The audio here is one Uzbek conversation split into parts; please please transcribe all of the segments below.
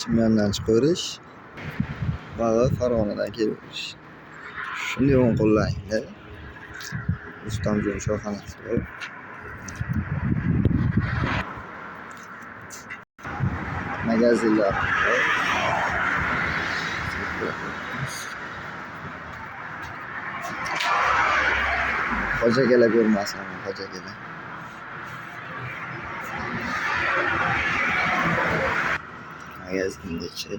Chimyondan chiqaverish va Farg'onadan kelaverish. Shunday o'ng qo'llaringda Rustamjon choyxonasi bor. Magazinlar bor. Hoji akalar ko'rmasin, hoji akalar. Magazinni ichi.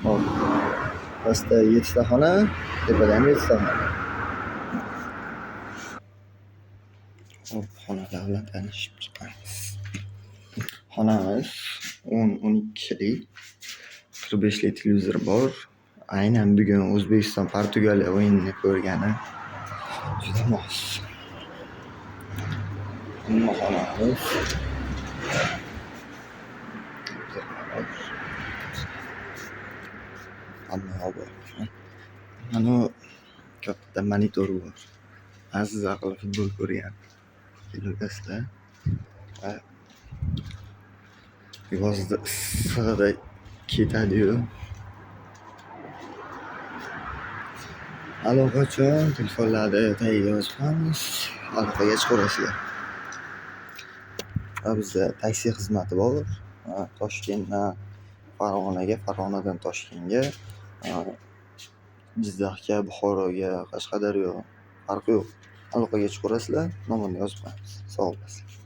Hop. Pastda 7 ta xona, tepada ham 7 ta xona. Hop, xonalar bilan tanishib chiqamiz. Xonamiz 10-12 kishilik, 45lik televizor bor. Aynan bugun O'zbekiston Portugaliya o'yinini ko'rgani juda mos. Hamma xonamiz. Hamma yoq bor. Mana katta monitor bor. Mazza qilib futbol ko'rgan. Kelaverasizlar. Va yozda issig'ida ketadi-yu. Aloqa uchun telefonlarni tagiga yozib qo'yamiz. Aloqaga chiqaverasizlar. Va bizda taksi xizmati bor. Toshkentdan Farg'onaga, Farg'onadan Toshkentga, Jizzaxga, Buxoroga, Qashqadaryo farqi yo'q. Aloqaga chiqaverasizlar, nomerni yozib qo'yamiz. Sog' bo'lasizlar.